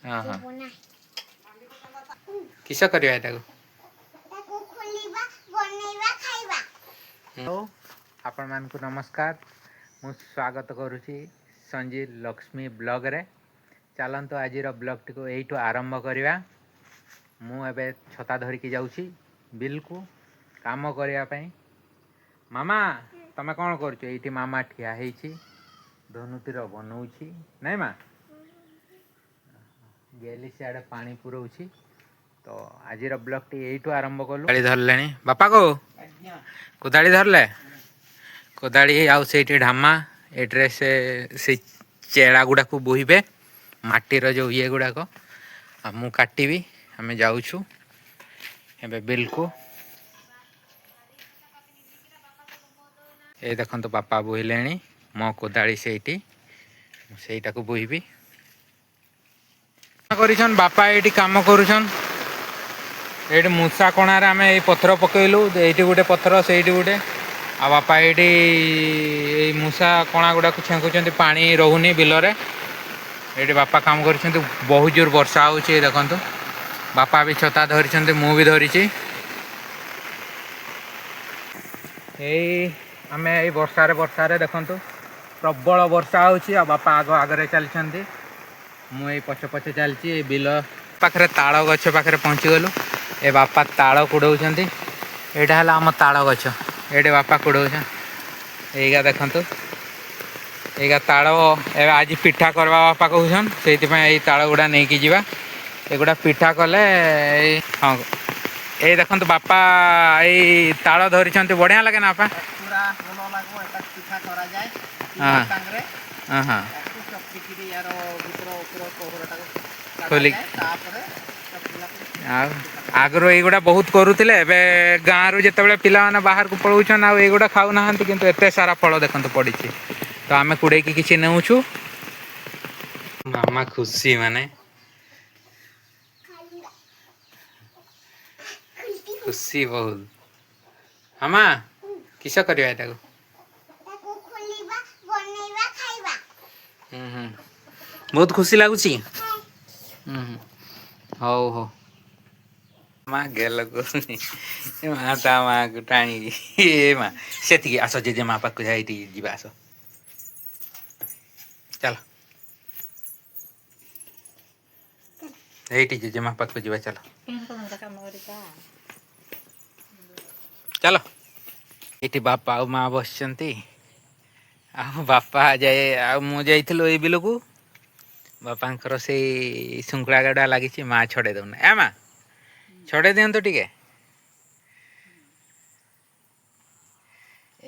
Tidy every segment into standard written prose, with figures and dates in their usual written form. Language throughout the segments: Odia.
ହଁ ହଁ, କିସ କରିବା ଏଟାକୁ? ହଉ, ଆପଣମାନଙ୍କୁ ନମସ୍କାର। ମୁଁ ସ୍ୱାଗତ କରୁଛି ସଞ୍ଜୀବ ଲକ୍ଷ୍ମୀ ବ୍ଲଗ୍ରେ। ଚାଲନ୍ତୁ, ଆଜିର ବ୍ଲଗ୍ଟିକୁ ଏଇଠୁ ଆରମ୍ଭ କରିବା। ମୁଁ ଏବେ ଛତା ଧରିକି ଯାଉଛି ବିଲକୁ କାମ କରିବା ପାଇଁ। ମାମା, ତମେ କ'ଣ କରୁଛ ଏଇଠି? ମାମା ଠିଆ ହେଇଛି, ଧନୁତୀର ବନଉଛି। ନାଇଁ ମା, ଗେଲି ସିଆଡ଼େ ପାଣି ପୁରଉଛି। ତ ଆଜିର ବ୍ଲଗ୍ଟି ଏଇଠୁ ଆରମ୍ଭ କଲୁ। କୋଦାଳି ଧରିଲେଣି ବାପାକୁ? କୋଦାଳି ଧରିଲେ, କୋଦାଳି ଆଉ ସେଇଠି ଢାମା। ଏଇଥିରେ ସେ ସେଇ ଚେଳା ଗୁଡ଼ାକୁ ବୋହିବେ, ମାଟିର ଯେଉଁ ଇଏ ଗୁଡ଼ାକ, ଆଉ ମୁଁ କାଟିବି। ଆମେ ଯାଉଛୁ ଏବେ ବିଲକୁ। ଏ ଦେଖନ୍ତୁ, ବାପା ବୋହିଲେଣି। ମୋ କୋଦାଳି ସେଇଠି, ମୁଁ ସେଇଟାକୁ ବୋହିବି। କରିଛନ୍ ବାପା, ଏଇଠି କାମ କରୁଛନ୍। ଏଇଠି ମୂଷା କଣାରେ ଆମେ ଏଇ ପଥର ପକେଇଲୁ। ଏଇଠି ଗୋଟେ ପଥର, ସେଇଠି ଗୋଟେ। ଆଉ ବାପା ଏଇଠି ଏଇ ମୂଷା କଣା ଗୁଡ଼ାକୁ ଛେଙ୍କୁଛନ୍ତି, ପାଣି ରହୁନି ବିଲରେ। ଏଇଠି ବାପା କାମ କରୁଛନ୍ତି। ବହୁତ ଜୋର ବର୍ଷା ହେଉଛି, ଦେଖନ୍ତୁ। ବାପା ବି ଛତା ଧରିଛନ୍ତି, ମୁଁ ବି ଧରିଛି। ଏଇ ଆମେ ଏଇ ବର୍ଷାରେ ବର୍ଷାରେ, ଦେଖନ୍ତୁ, ପ୍ରବଳ ବର୍ଷା ହେଉଛି। ଆଉ ବାପା ଆଗ ଆଗରେ ଚାଲିଛନ୍ତି, ମୁଁ ଏଇ ପଛେ ପଛେ ଚାଲିଛି। ଏଇ ବିଲ ପାଖରେ ତାଳ ଗଛ ପାଖରେ ପହଞ୍ଚିଗଲୁ। ଏ ବାପା ତାଳ କୁଡ଼ଉଛନ୍ତି। ଏଇଟା ହେଲା ଆମ ତାଳ ଗଛ। ଏଇଠି ବାପା କୁଡ଼ଉଛନ୍ତି। ଏଇଗା ଦେଖନ୍ତୁ, ଏଇଗା ତାଳ। ଏବେ ଆଜି ପିଠା କରିବା ବାପା କହୁଛନ୍, ସେଇଥିପାଇଁ ଏଇ ତାଳ ଗୁଡ଼ା ନେଇକି ଯିବା। ଏଗୁଡ଼ା ପିଠା କଲେ ଏଇ, ହଁ, ଏଇ ଦେଖନ୍ତୁ, ବାପା ଏଇ ତାଳ ଧରିଛନ୍ତି। ବଢ଼ିଆ ଲାଗେ ନା ବାପା? ପୁରା ଭଲ ଲାଗିବ। ଏଟା ପିଠା କରାଯାଏ। ହଁ। ସାଙ୍ଗରେ ହଁ ହଁ ତାକୁ ଚକଟିକିରି ୟାର ଭିତର ଉପର କୋହରଟାକୁ ଖୋଲି କାଢାଯାଏ, ତାପରେ ଚକଟିଲା ପରେ। ଆଉ ଆଗରୁ ଏଇଗୁଡ଼ା ବହୁତ କରୁଥିଲେ। ଏବେ ଗାଁରୁ ଯେତେବେଳେ ପିଲାମାନେ ବାହାରକୁ ପଳଉଛନ୍, ଆଉ ଏଇଗୁଡ଼ା ଖାଉନାହାନ୍ତି। କିନ୍ତୁ ଏତେ ସାରା ଫଳ ଦେଖନ୍ତୁ ପଡ଼ିଛି। ତ ଆମେ କୁଡ଼େଇକି କିଛି ନେଉଛୁ। ମାମା ଖୁସି, ମାନେ ଖୁସି ବହୁତ। ମାମା, କିସ କରିବା ଏଟାକୁ? ହୁଁ ହୁଁ ବହୁତ ଖୁସି ଲାଗୁଛି। ହୁଁ ହୁଁ ହଉ ହଉ। ମା ଗେଲ କରୁନି। ଏ ମା ତା ମାକୁ ଟାଣିକି। ଏ ମା, ସେତିକି ଆସ, ଜେଜେ ମା ପାଖକୁ ଯାଇ ଯିବା। ଆସ, ଚାଲ, ଏଇଠି ଜେଜେମା ପାଖକୁ ଯିବା। ଚାଲ ଚାଲ। ଏଇଠି ବାପା ଆଉ ମା ବସିଛନ୍ତି। ଆଉ ବାପା ଯାଇ ଆଉ ମୁଁ ଯାଇଥିଲୁ ଏଇ ବିଲକୁ। ବାପାଙ୍କର ସେଇ ଶୁଙ୍ଖୁଳା ଗୁଡ଼ା ଲାଗିଛି, ମା ଛଡ଼େଇ ଦଉନି। ଏ ମା, ଛଡ଼େଇ ଦିଅନ୍ତୁ ଟିକେ।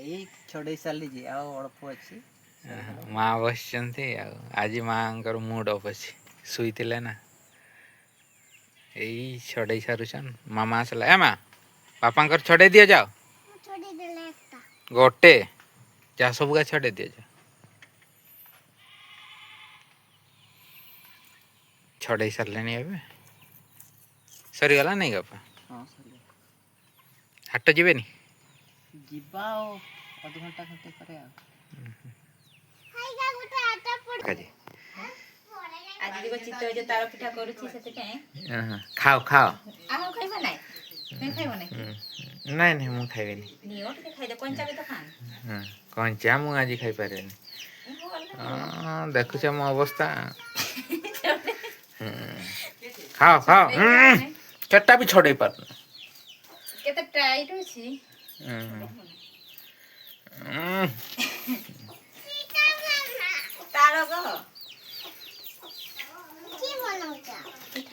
ଏଇ ଛଡେଇ ସାରିଲି, ଆଉ ଅଳ୍ପ ଅଛି। ମା ବସିଛନ୍ତି। ଆଉ ଆଜି ମାଙ୍କର ମୁଡ୍ ଅଫ୍ ଅଛି, ଶୋଇଥିଲେ ନା। ଏଇ ଛଡ଼େଇ ସାରୁଛନ୍। ମାମା ଆସିଲା। ଏ ମା, ବାପାଙ୍କର ଛଡ଼େଇ ଦିଅ, ଯାଅ। ଗୋଟେ ଯାହା ସବୁଗା ଛଡ଼େଇ ଦିଅ, ଯାଅ। ଛଡ଼େଇ ସାରିଲେଣି ଏବେ। ସରିଗଲା ନାଇଁ ବାପା? ହଁ, ସରିଗଲା। ହାଟ ଯିବେନି? ଯିବା ଆଉ ଅଧଘଣ୍ଟା ଘଣ୍ଟେ ପରେ ଆଉ। କାଜି। ଆଜି ଦେଖ, ଚିତ ଯେ ତାଳ ପିଠା କରୁଛି ସେଥିପାଇଁ। ଖାଅ ଖାଅ। ଆଉ ଖାଇବ ନାଇଁ? ତୁମେ ଖାଇବ ନାଇଁ? ନାଇଁ ନାଇଁ, ମୁଁ ଖାଇବିନି। ନିଅ, ଟିକେ ଖାଇଦେ। କଞ୍ଚା ବି ତ ଖାଆନ। ହଁ, କଞ୍ଚା ମୁଁ ଆଜି ଖାଇପାରିବିନି। ହଁ, ଦେଖୁଛ ମୋ ଅବସ୍ଥା। ଖାଅ ଖାଅ। ସେଟା ବି ଛଡ଼େଇ ପାରୁନି। କେତେ ଟାଇଟ୍ ଅଛି। ଉଁ, ତାଳ କହ।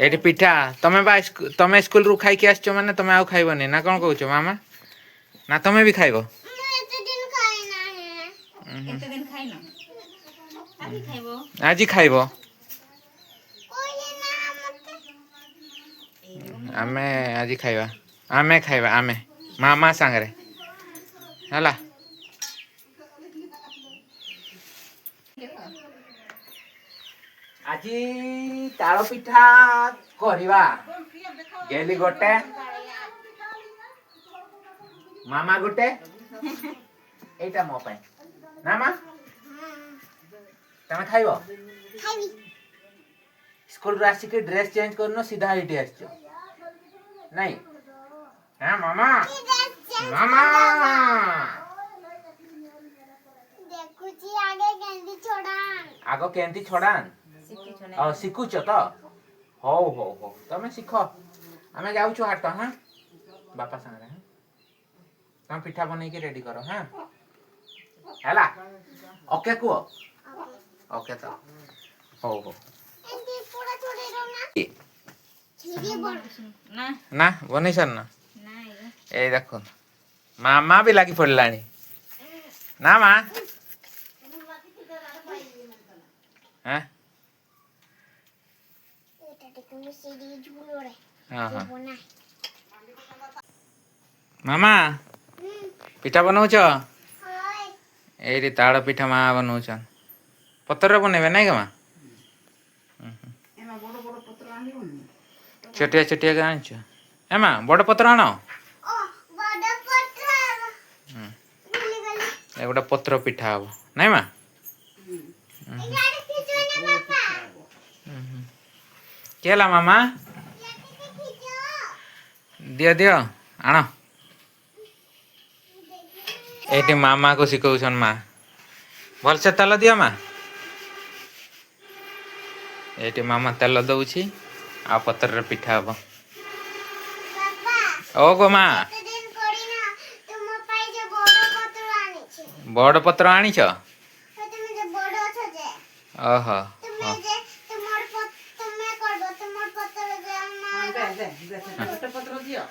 ଏଇଠି ପିଠା। ତମେ ବା ତମେ ସ୍କୁଲରୁ ଖାଇକି ଆସିଛ, ମାନେ ତମେ ଆଉ ଖାଇବନି ନା କ'ଣ କହୁଛ ମାମା? ନା ତମେ ବି ଖାଇବ? ଏତେ ଦିନ ଖାଇନ, ଆଜି ଖାଇବ? ଆଜି ଖାଇବ। ଆମେ ଆଜି ଖାଇବା, ଆମେ ଖାଇବା, ଆମେ ମାମା ସାଙ୍ଗରେ ହେଲା। ଆଜି ତାଳ ପିଠା କରିବା। ଗେଲି ଗୋଟେ, ମାମା ଗୋଟେ, ଏଇଟା ମୋ ପାଇଁ। ନା ମା, ତମେ ଖାଇବ? ଖାଇବି। ସ୍କୁଲରୁ ଆସିକି ଡ୍ରେସ୍ ଚେଞ୍ଜ କରୁନ, ସିଧା ଏଇଠି ଆସିଛ ନାଇଁ? ହଁ ମାମା, ମାମା। ଦେଖୁଛି ଆଗେ କେମିତି ଛଡାନ। ଆଗ କେମିତି ଛଡାନ? ଶିଖିଛ? ଆଉ ଶିଖୁଛ ତ? ହଉ ହଉ ହଉ, ତମେ ଶିଖ। ଆମେ ଯାଉଛୁ ହାଟ। ହଁ, ବାପା ସାଙ୍ଗରେ। ହଁ, ତମେ ପିଠା ବନେଇକି ରେଡି କର। ହଁ, ହେଲା। ଓକେ କୁହ। ଓକେ ତ, ହଉ ହଉ। ଏମିତି ପୁରା ଛଡେଇ ଦଉ ନା ଛିଡ଼ି ବଡ। ନା। ନା, ବନେଇ ସାରିନ? ନାଇଁ। ଏଇ ଦେଖନ୍ତୁ, ମାମା ବି ଲାଗି ପଡ଼ିଲାଣି ନା ମା? ହଁ। ଏଟା ଟିକେ ମିଶେଇ ଦେଇକି ଝୋଳରେ ହଁ। ବନା। ମାମା, ପିଠା ବନଉଛ? ହଏ। ଏଇଠି ତାଳ ପିଠା ମା ବନଉଛନ୍। ପତ୍ରରେ ବନେଇବେ ନାଇଁ କି ମା? ଏମା, ବଡ଼ ବଡ଼ ପତ୍ର ଆଣିବନି? ଛୋଟିଆ ଛୋଟିଆ ଆଣିଛ। ଏ ମା, ବଡ଼ ପତ୍ର ଆଣ। ଓ, ବଡ ପତ୍ର। ଭୁଲି ଗଲି। ଏ ଗୋଟେ ପତ୍ର ପିଠା ହବ ନାଇଁ ମା? ଇଆଡ଼େ ଖିଚ ନା ବାପା। କି ହେଲା ମାମା? ଇଆଡ଼େ ଟିକେ ଖିଚ। ଦିଅ ଦିଅ, ଆଣ। ଏଇଠି ମାମାକୁ ଶିଖଉଛନ୍ ମା। ଭଲସେ ତେଲ ଦିଅ ମା। ଏଇଠି ମାମା ତେଲ ଦଉଛି ଆଉ ପତ୍ରରେ ପିଠା ହବ। ବାପା। ଓ ଗୋ ମା। ଏତେ ଦିନ କରିନା ତୁମ ପାଇଁ ଯେ ବଡ ପତ୍ର ଆଣିଛି। ବଡ଼ ପତ୍ର ଆଣିଛ? ତ ତୁମେ ଯେ ବଡ ଅଛ ଯେ ଓହୋ। ତୁମେ ଯେ ତୁମର ତୁମେ କରବ ତୁମର ପତ୍ର ଯେ ହଁ। ଆମର। ଦେ ଦେ ଦେ, ସେଟା ଗୋଟେ ପତ୍ର ଦିଅ।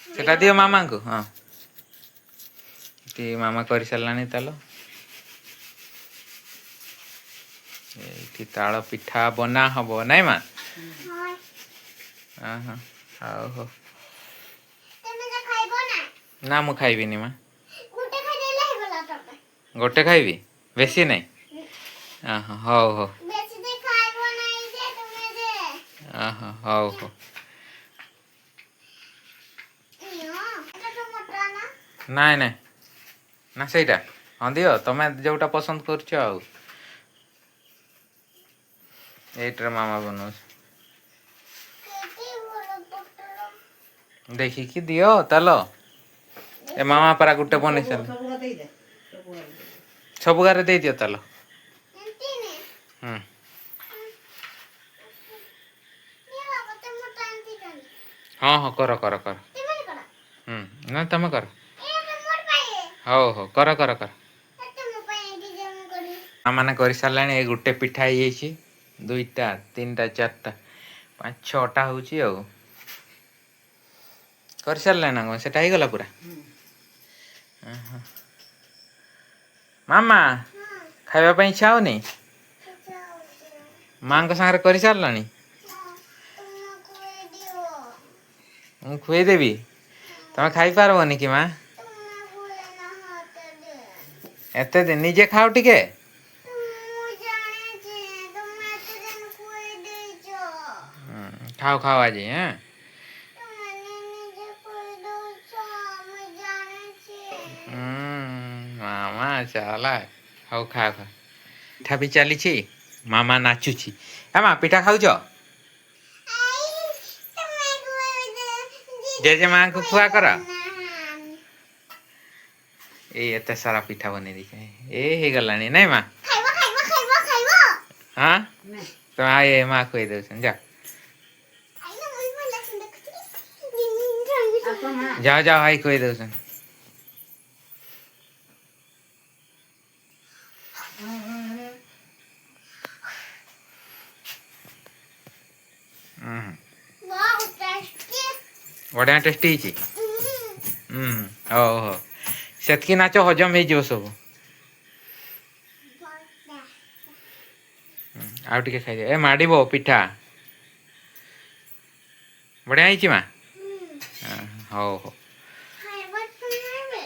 ସେଟା ଦିଅ ମାମାଙ୍କୁ। ହଁ, ଏଠି ମାମା କରିସାରିଲାଣି ତେଲ। ଏଇଠି ତାଳ ପିଠା ବନା ହବ ନାଇଁ ମା? ହଁ। ହଁ, ହଉ ହଉ। ତୁମେ ଯେ ଖାଇବ ନା? ନା, ମୁଁ ଖାଇବିନି ମା। ଗୋଟେ ଖାଇଦେଲେ ହେଇଗଲା ତମେ। ଗୋଟେ ଖାଇବି, ବେଶୀ ନାଇଁ। ହଁ, ହଉ ହଉ। ବେଶୀ ଯେ ଖାଇବ ନାହିଁ ଯେ ତୁମେ ଯେ। ଓହୋ, ହଉ ହଉ। ନିଅ, ଏଟା ତ ମୋଟା ନା? ନାଇଁ ନାଇଁ, ନା, ସେଇଟା। ହଁ, ଦିଅ, ତମେ ଯୋଉଟା ପସନ୍ଦ କରୁଛ। ଆଉ ଏଇଟାରେ ମାମା ବନଉଛି। କେତେ ବଡ ପତ୍ର। ଦେଖିକି ଦିଅ ତେଲ। ଏ ମାମା ପରା ଗୋଟେ ବନେଇ ସାରିଲେ। ସବୁ ଦେଇଦେ, ସବୁ ଦେଇଦେ। ସବୁ ଗାରେ ଦେଇଦିଅ ତେଲ। ଏମିତି ନେ। ହୁଁ। ନିଅ ବାବା, ତୁମ ଏମିତି କର। ହଁ ହଁ, କର କର କର। ତୁମେ କର। ହୁଁ, ନା, ତମେ କର। ଏଟା ମୋର ପାଇଁ। ହଉ ହଉ, କର କର କର। ତୁମ ପାଇଁ ଏଠି ଯେ ମୁଁ କରିବି। ମା ମାନେ କରିସାରିଲାଣି। ଏଇ ଗୋଟେ ପିଠା ହେଇଯାଇଛି, ଦୁଇଟା, ତିନିଟା, ଚାରିଟା, ପାଞ୍ଚ, ଛଅଟା ହଉଛି। ଆଉ କରିସାରିଲାଣି ନା କଣ? ସେଟା ହେଇଗଲା ପୁରା। ହଁ। ମାମା। ହଁ। ଖାଇବା ପାଇଁ ଇଚ୍ଛା ହଉନି? ଇଚ୍ଛା ହଉଛି। ମାଙ୍କ ସାଙ୍ଗରେ କରିସାରିଲାଣି? ହଁ, ତୁମେ ଖୁଆଇ ଦିଅ। ମୁଁ ଖୁଏଇଦେବି? ତମେ ଖାଇପାରିବନି କି ମା? ତୁମେ ଖୁଏ ନା ହାତ ଦେ। ଏତେ ଦିନ ନିଜେ ଖାଅ ଟିକେ। ମୁଁ ଜାଣିଛି, ତୁମେ ଏତେ ଦିନ ଖୁଆଇ ଦେଇଛ। ହୁଁ, ଖାଅ ଖାଅ ଆଜି। ହଁ। ତୁମେ ନିଜେ ଖୁଆଇ ଦଉଛ, ମୁଁ ଜାଣିଛି। ହୁଁ, ମାମା ଚାଲା। ହଉ, ଖା ଖା। ପିଠା ବି ଚାଲିଛି, ମାମା ନାଚୁଛି। ହେ ମା, ପିଠା ଖାଉଛ? I, ତୁମେ ଖୁଆଇ ଦେ। ଜେଜେମାଙ୍କୁ ଖୁଆ କର। ଏଇ ଏତେ ସାରା ପିଠା ବନେଇ ଦେଇଛି। ଏ ହେଇଗଲାଣି ନାଇଁ ମା? ଖାଇବ ଖାଇବ ଖାଇବ ଖାଇବ। ହଁ। ନେ। ତ ଏ ମା ଖୁଆଇ ଦଉଛନ୍ତି, ଯା। ଖାଇଲ, ମୁଁ ଭଲ ଦେଖୁଛି। ଆସ ମା। ଯାଅ ଯାଅ, ଭାଇ ଖୁଆଇ ଦଉଛନ୍ତି। ହୁଁ। Wow, tasty. ବଢ଼ିଆ ଟେଷ୍ଟି ହେଇଛି। ହୁଁ, ହଉ ହଉ, ସେତିକି ନାଚ, ହଜମ ହେଇଯିବ ସବୁ। ଆଉ ଟିକେ ଖାଇଦିଅ। ଏ ମାଡ଼ିବ ପିଠା। ବଢ଼ିଆ ହେଇଛି ମା। ହଁ, ହଉ ହଉ। ଖାଇବ ତୁମେ?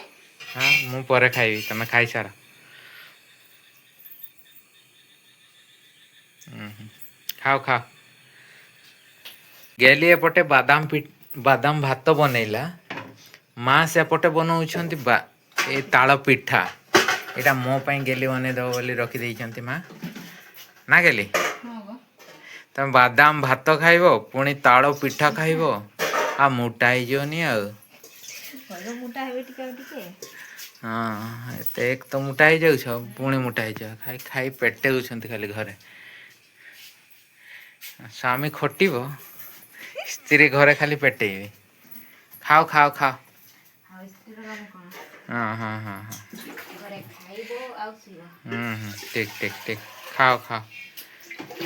ହଁ, ମୁଁ ପରେ ଖାଇବି, ତମେ ଖାଇସାର। ହୁଁ, ଖାଅ ଖାଅ। ଗେଲି ଏପଟେ ବାଦାମ ଭାତ ବନେଇଲା। ମା ସେପଟେ ବନଉଛନ୍ତି ବା ଏ ତାଳ ପିଠା। ଏଇଟା ମୋ ପାଇଁ ଗେଲି ବନେଇଦେବ ବୋଲି ରଖିଦେଇଛନ୍ତି ମା। ନା କେଲି? ହଁ ଗୋ। ତମେ ବାଦାମ ଭାତ ଖାଇବ, ପୁଣି ତାଳ ପିଠା ଖାଇବ, ଆଉ ମୋଟା ହେଇଯିବନି ଆଉ? ଭଲ ମୋଟା ହେବେ ଟିକେ ଆଉ ଟିକେ। ହଁ, ଏତେ ଏକ ତ ମୋଟା ହେଇଯାଉଛ, ପୁଣି ମୋଟା ହେଇଯିବ। ଖାଇ ଖାଇ ପେଟଉଛନ୍ତି ଖାଲି ଘରେ। ସ୍ୱାମୀ ଖଟିବ, ସ୍ତ୍ରୀ ଘରେ ଖାଲି ପେଟେଇବେ। ଖାଅ, ଖାଅ, ଖାଅ। ଆଉ ସ୍ତ୍ରୀର କାମ କ'ଣ? ହଁ ହଁ ହଁ ହଁ ଘରେ ଖାଇବ ଆଉ ଶୋଇବ। ହୁଁ ହୁଁ ଠିକ ଠିକ ଠିକ। ଖାଅ, ଖାଅ।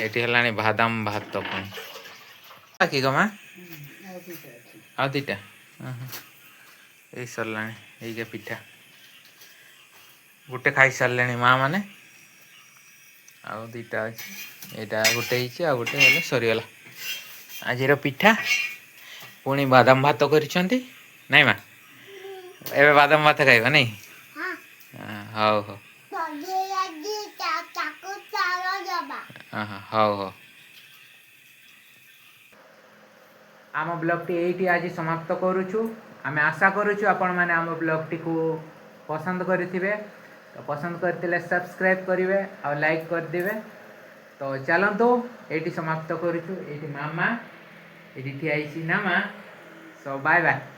ଏଠି ହେଲାଣି ବାଦାମ ଭାତ ପୁଣି କି ଗମା? ଆଉ 2ଟା ଅଛି। ଆଉ 2ଟା। ହଁ, ଏଇ ସରିଲାଣି। ଏଇ ପିଠା ଗୋଟେ ଖାଇସାରିଲେଣି ମା ମାନେ, ଆଉ 2ଟା ଅଛି। ଏଇଟା ଗୋଟେ ହେଇଛି, ଆଉ ଗୋଟେ ହେଲେ ସରିଗଲା ଆଜିର ପିଠା। ପୁଣି ବାଦାମ ଭାତ କରିଛନ୍ତି ନାଇଁ ମା? ଏବେ ବାଦାମ ଭାତ ଖାଇବା ନାଇଁ? ହଁ। ହଁ, ହଉ ହଉ। ସଜେଇ ତାକୁ ଚାଉଳ ଦବା। ହଁ, ହଉ ହଉ। ଆମ ବ୍ଲଗ୍ଟି ଏଇଠି ଆଜି ସମାପ୍ତ କରୁଛୁ। ଆମେ ଆଶା କରୁଛୁ ଆପଣମାନେ ଆମ ବ୍ଲଗ୍ଟିକୁ ପସନ୍ଦ କରିଥିବେ। ତ ପସନ୍ଦ କରିଥିଲେ ସବସ୍କ୍ରାଇବ୍ କରିବେ ଆଉ ଲାଇକ୍ କରିଦେବେ। ତ ଚାଲନ୍ତୁ, ଏଇଠି ସମାପ୍ତ କରୁଛୁ। ଏଇଠି ମାମା ଏଇଠି ଠିଆ ହେଇଛି ନା ମା? Show bye bye.